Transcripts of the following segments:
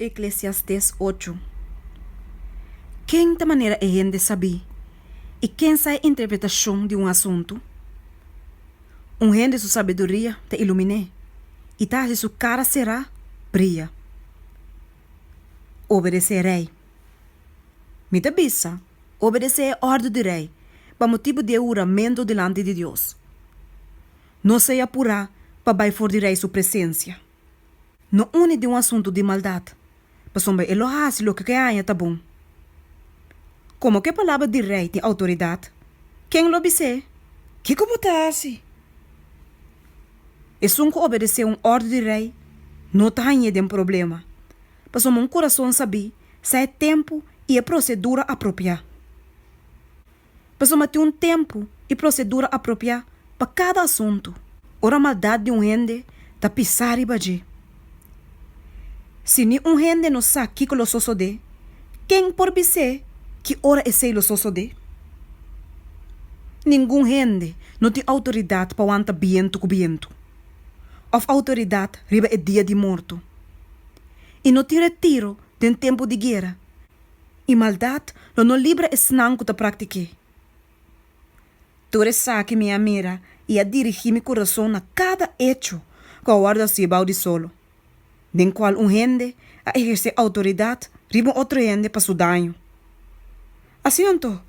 Eklesiastés ocho. Ken ta manera e hende sabí, i ken sa e interpretashon di un asuntu? Un hende su sabiduria ta ilumin'é i ta hasi su kara será bria. Obedesé rei. Mi ta bisa, obedesé e òrdu di rei pa motibu di e huramentu dilanti di Dios. No sea purá pa bai for di rei su presensia. No uni den un asuntu di maldat, pasobra e lo hasi loke ku e haña ta bon. Komo ku e palabra di rei tin outoridat, ken lo bis'é, Kiko bo ta hasi? Esun ku obedesé un òrdu di rei no ta hañ'é den problema, pasobra un kurason sabí sa e tempu i e prosedura apropiá. Pasobra tin un tempu i prosedura apropiá pa kada asuntu. Ora maldat di un hende ta pisá riba dje. Si ni un hende no sa kiko lo sosodé, ken por bis'é ki ora esei lo sosodé? Ningun hende no tin outoridat pa wanta bientu ku bientu, òf outoridat riba e dia di morto. I no tin retiro den tempu di guera. I maldat lo no libra esnan ku ta praktik'é. Tur esaki mi a mira i a dirigí mi kurason na kada echo ku a wòrdu hasí bou di solo, den kual un hende a ehersé outoridat riba un otro hende pa su daño. Asina anto,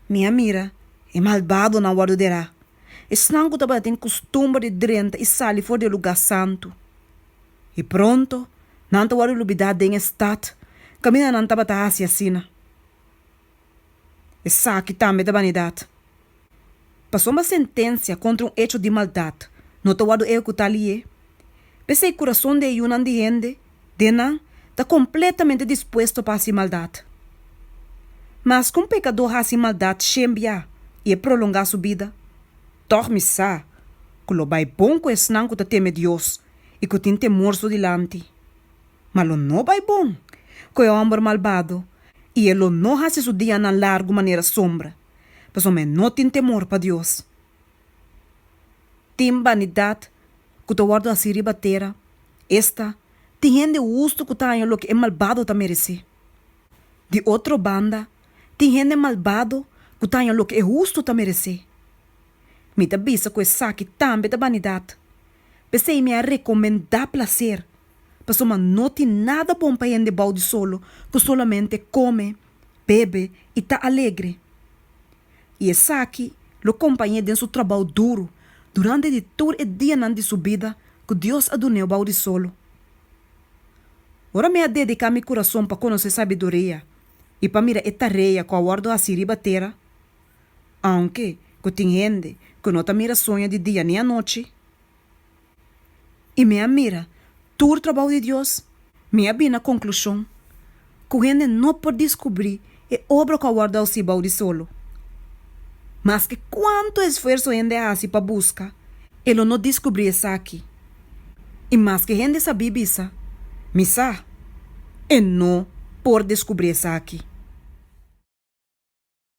mi a mira e malbadonan wòrdu derá, esnan ku tabatin kustumber di drenta i sali for di e lugá santu. I pronto nan ta wòrdu lubidá den e stat kaminda nan tabata hasi asina. Esaki tambe ta banidat. Pasobra sentensia kontra un echo di maldat no ta wòrdu ehekutá lié, p'esei kurason di e yunan di hende den nan ta kompletamente dispuesto pa hasi maldat. Maske un pekadó hasi maldat shen bia i e prolongá su bida, tòg mi sa ku lo bai bon ku esnan ku ta teme Dios i ku tin temor su dilanti. Ma lo no bai bon ku e hòmber malbado, i e lo no hasi su dianan largu manera sombra, pasobra e no tin temor pa Dios. Tin banidat ku ta wòrdu hasí riba tera, esta, tin hende hustu ku ta haña loke e malbado ta meresé. Di otro banda, tin hende malbado ku ta haña loke e hustu ta meresé. Mi ta bisa ku esaki tambe ta banidat. P'esei mi a rekomendá plaser, pasobra no tin nada bon pa hende bou di solo ku solamente kome, bebe i ta alegre. I esaki lo kompañ'é den su trabou duru durante di tur e dianan di su bida ku Dios a dun'é bou di solo. Ora mi a dediká mi kurason pa konosé sabiduria i pa mira e tarea ku a wòrdu hasí riba tera, Aunke ku tin hende ku no ta mira soño di dia ni anochi. I mi a mira tur trabou di Dios, mi a bini na konklushon ku hende no por diskubrí e obra ku a wòrdu hasi bou di solo. Maske kuantu esfuerso hende a hasi pa buska, e lo no diskubrí esaki. I maske hende sabí bisa, Mi sa, e no por diskubrí esaki.